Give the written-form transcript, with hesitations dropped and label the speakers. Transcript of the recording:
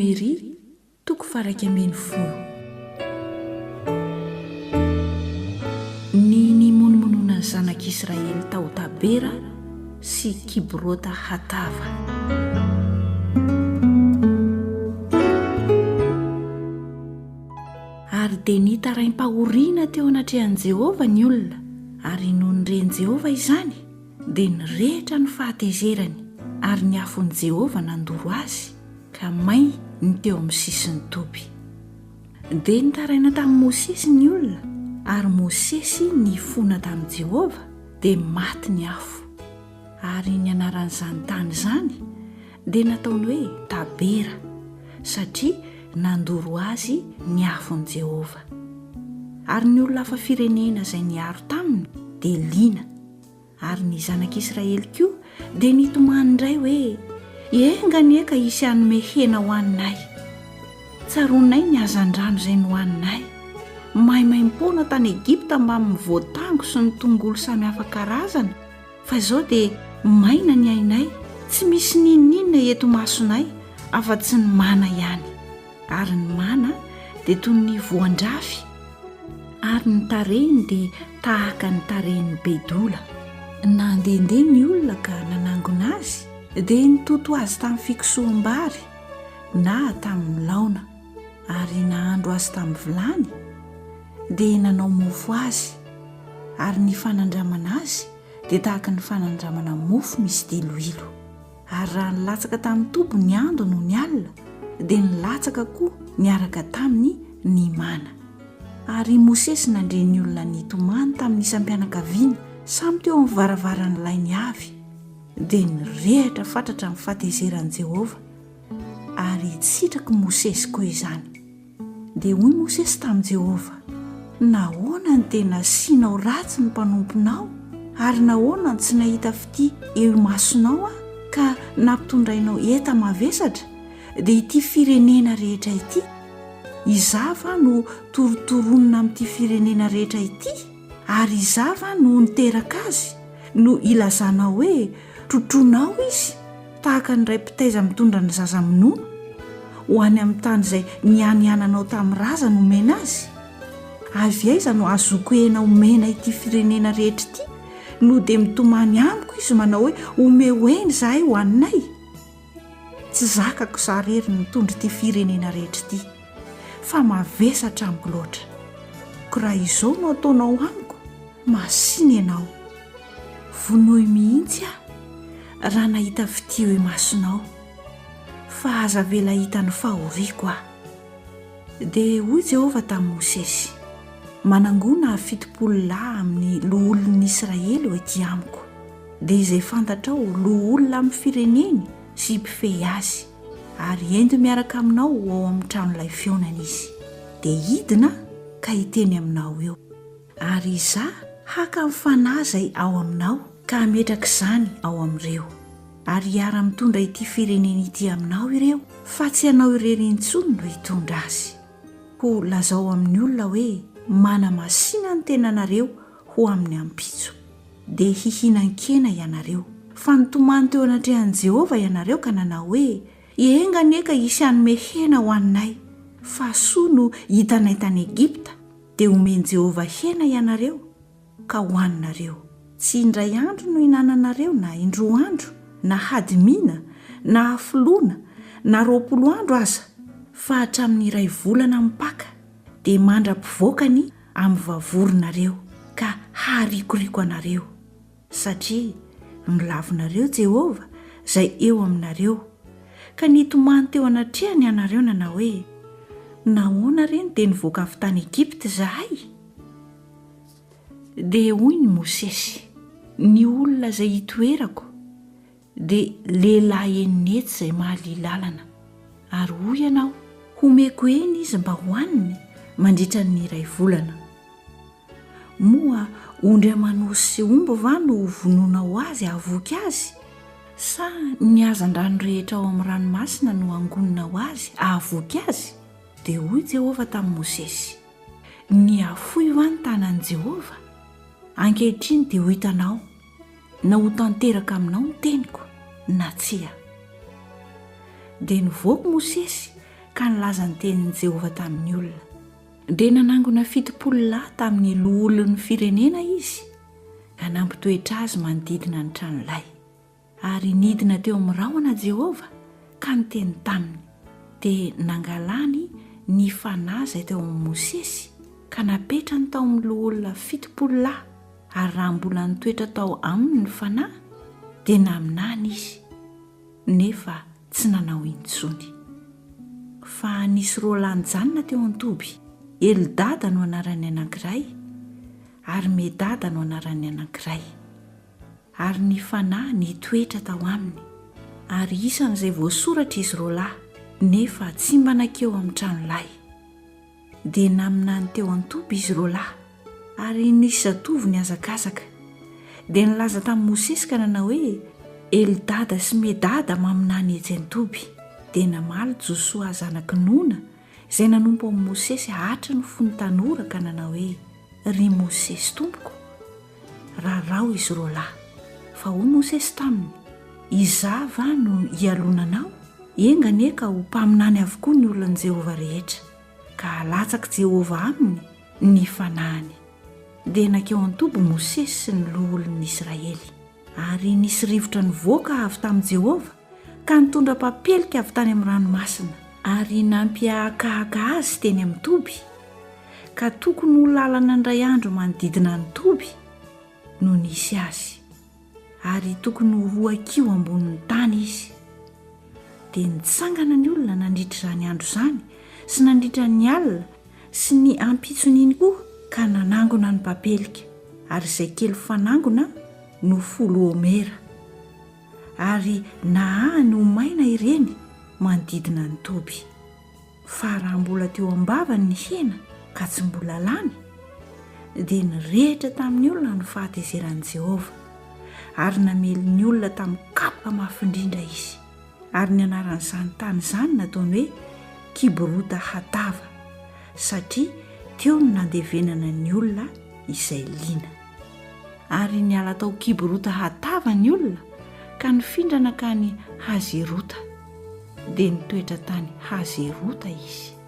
Speaker 1: Nomery toko faha-11. Ny nimonomononan'ny zanak'Israely tao Tabera sy Kibrota Hatava. Ary dia nitaraim-pahoriana teo anatrehan'i Jehovah ny olona, ary nony ren'i Jehovah izany, dia nirehitra ny fahatezerany, ary ny afon'i Jehovah nandoro azy, ka may ny teo amin'ny sisin'ny toby. Dia nitaraina tamin'i Mosesy ny olona, ary Mosesy nifona tamin'i Jehovah, dia maty ny afo. Ary ny anaran'izany tany izany dia nataony hoe Tabera, satria nandoro azy ny afon'i Jehovah. Ary ny olona hafa firenena izay niharo taminy dia liana. Ary ny zanak'Israely koa dia nitomany indray hoe, Enga anie ka hisy hanome hena hohaninay! Tsaroanay ny hazandrano izay nohaninay, maimaimpoana tany Egypta mbamin'ny voatango sy ny tongolo samy hafa karazana, fa izao dia maina ny ainay, tsy misy n'inon'inona eto imasonay afa-tsy ny mana ihany. Ary ny mana dia toy ny voan-drafy, ary ny tarehiny dia tahaka ny tarehin'ny bedola. Nandehandeha ny olona ka nanangona azy, dia nitoto azy tamin'ny fikosoham-bary na tamin'ny laona, ary nahandro azy tamin'ny vilany, dia nanao mofo azy, ary ny fanandramana azy dia tahaka ny fanandramana mofo misy diloilo. Ary raha nilatsaka tamin'ny toby ny ando nony alina, dia nilatsaka koa niaraka taminy ny mana. Ary i Mosesy nandre ny olona nitomany tamin'ny isam-pianakaviana, samy teo amin'ny varavaran'ny lainy avy, dia nirehitra fatratra ny fahatezeran'i Jehovah, ary sitrak'i Mosesy koa izany. Dia hoy Mosesy tamin'i Jehovah, Nahoana no dia nasianao ratsy ny mpanomponao, ary nahoana no tsy nahita fitia eo imasonao aho ka nampitondrainao enta-mavesatra, dia ity firenena rehetra ity? Izaho va no torotoronina amin'ity firenena rehetra ity? Ary izaho va no niteraka azy, no ilazanao hoe, Trotroinao izy? Tahaka ny ray mpitaiza mitondra ny zaza minono ho any amin'ny tany izay nianiananao tamin'ny razany homena azy. Avy aiza no hahazoako hena homena ity firenena rehetra ity no dia mitomany amiko izy manao hoe omeo hena izahay hohaninay? Tsy zakako izaho irery ny mitondra ity firenena rehetra ity, fa mavesatra amiko loatra. Koa raha izao no ataonao amiko, masìna ianao. Vonoy mihitsy aho raha nahita fitia eo imasonao, fa aza avela hahita ny fahoriako aho. Dia hoy Jehovah tamin'i Mosesy, Manangona 70 lahy amin'ny loholon'ny Israely ho ety amiko, dia izay fantatrao ho loholona amin'ny fireneny sy mpifehy azy, ary ento miaraka aminao ho ao amin'ny tranolay fihaonana izy. Dia hidina aho ka hiteny aminao eo. Ary Izaho haka ny fanahy izay ao aminao ka hametraka izany ao amin'ireo. Ary hiara-mitondra ity firenena ity aminao ireo, fa tsy ianao irery intsony no hitondra azy. Koa lazao amin'ny olona hoe, Manamasina ny tenanareo ho amin'ny ampitso, dia hihinan-kena ianareo. Fa nitomany teo anatrehan'i Jehovah ianareo ka nanao hoe, Enga anie ka hisy hanome hena hohaninay! Fa soa no hitanay tany Egypta. Dia homen'i Jehovah hena ianareo, ka hohaninareo. Tsy indray andro no hinananareo, na indroa andro, na hadimiana, na hafoloana, na 20 andro aza, fa hatramin'ny iray volana mipaka, dia mandra-pivoakany amin'ny vavoronareo, ka haharikoriko anareo. Satria nolavinareo Jehovah izay eo aminareo, ka nitomany teo anatrehany ianareo nanao hoe, Nahoana re no dia nivoaka avy tany Egypta izahay? Dia hoy ny Mosesy, Ny olona izay itoerako dia lehilahy eninetsy izay mahalỳ lalana. Ary hoy ianao, Homeko hena izy mba hohaniny mandritra ny iray volana. Moa ondry aman'osy sy omby va no hovonoina ho azy hahavoky azy? Sa ny hazandrano rehetra ao amin'ny ranomasina no hangonina ho azy hahavoky azy? Dia hoy Jehovah tamin'i Mosesy, Nihafohy va ny tanan'i Jehovah? Ankehitriny dia ho hitanao na ho tanteraka aminao ny teniko na tsia. Dia nivoaka Mosesy. ka nilaza ny tenin'i Jehovah tamin'ny olona. Dia nanangona 70 lahy tamin'ny loholon'ny firenena izy ka nampitoetra azy manodidina ny tranolay. Ary nidina teo amin'ny rahona Jehovah ka niteny taminy. Dia nangalany ny fanahy izay teo amin'i Mosesy ka napetrany tao amin'ny loholona 70 lahy, ary raha mbola nitoetra tao aminy ny fanahy, dia naminany izy. nefa tsy nanao intsony. Fa nisy roa lahy nijanona teo an-toby, Eldada no anaran'ny anankiray, ary Medada no anaran'ny anankiray. Ary ny Fanahy nitoetra tao aminy, ary isan'izay voasoratra izy roa lahy, nefa tsy mba nankeo amin'ny tranolay. Dia naminany teo an-toby izy roa lahy, ary nisy zatovo nihazakazaka. Dia nilaza tamin'i Mosesy ka nanao hoe, Eldada sy Medada maminany etsy an-toby. Dia namaly Josoa zanak'i Nona, izay nanompo amin'i Mosesy hatry ny fony tanora, ka nanao hoe, Ry Mosesy tompoko, rarao izy roa lahy. Fa hoy Mosesy taminy, Izaho va no hialona anao? Enga anie ka ho mpaminany avokoa ny olon'i Jehovah rehetra, ka halatsak'i Jehovah aminy ny fanahiny. Dia nankeo an-toby Mosesy sy ny loholon'ny Israely. Ary nisy rivotra nivoaka avy tamin'i Jehovah ka nitondra papelika avy tany amin'ny ranomasina, ary nampihahakahaka azy teny amin'ny toby, ka tokony ho lalana indray andro manodidina ny toby no nisy azy. ary tokony ho roa kiho ambonin'ny tany izy. Dia nitsangana ny olona nandritra izany andro izany sy nandritra ny alina sy ny ampitson'iny koa ka nanangona ny papelika, ary izay kely fanangona no folo homera, ary nahahany ho maina ireny manodidina ny toby. Fa raha mbola teo am-bavany ny hena ka tsy mbola lany, dia nirehitra tamin'ny olona ny fahatezeran'i Jehovah, ary namely ny olona tamin'ny kapoka mafy indrindra izy. Ary ny anaran'izany tany izany nataony hoe Kibrota-hatava, satria teo no nandevenana ny olona izay liana. Ary niala tao Kibrota-hatava ny olona ka nifindra nankany Hazerota. Dia nitoetra tany Hazerota izy.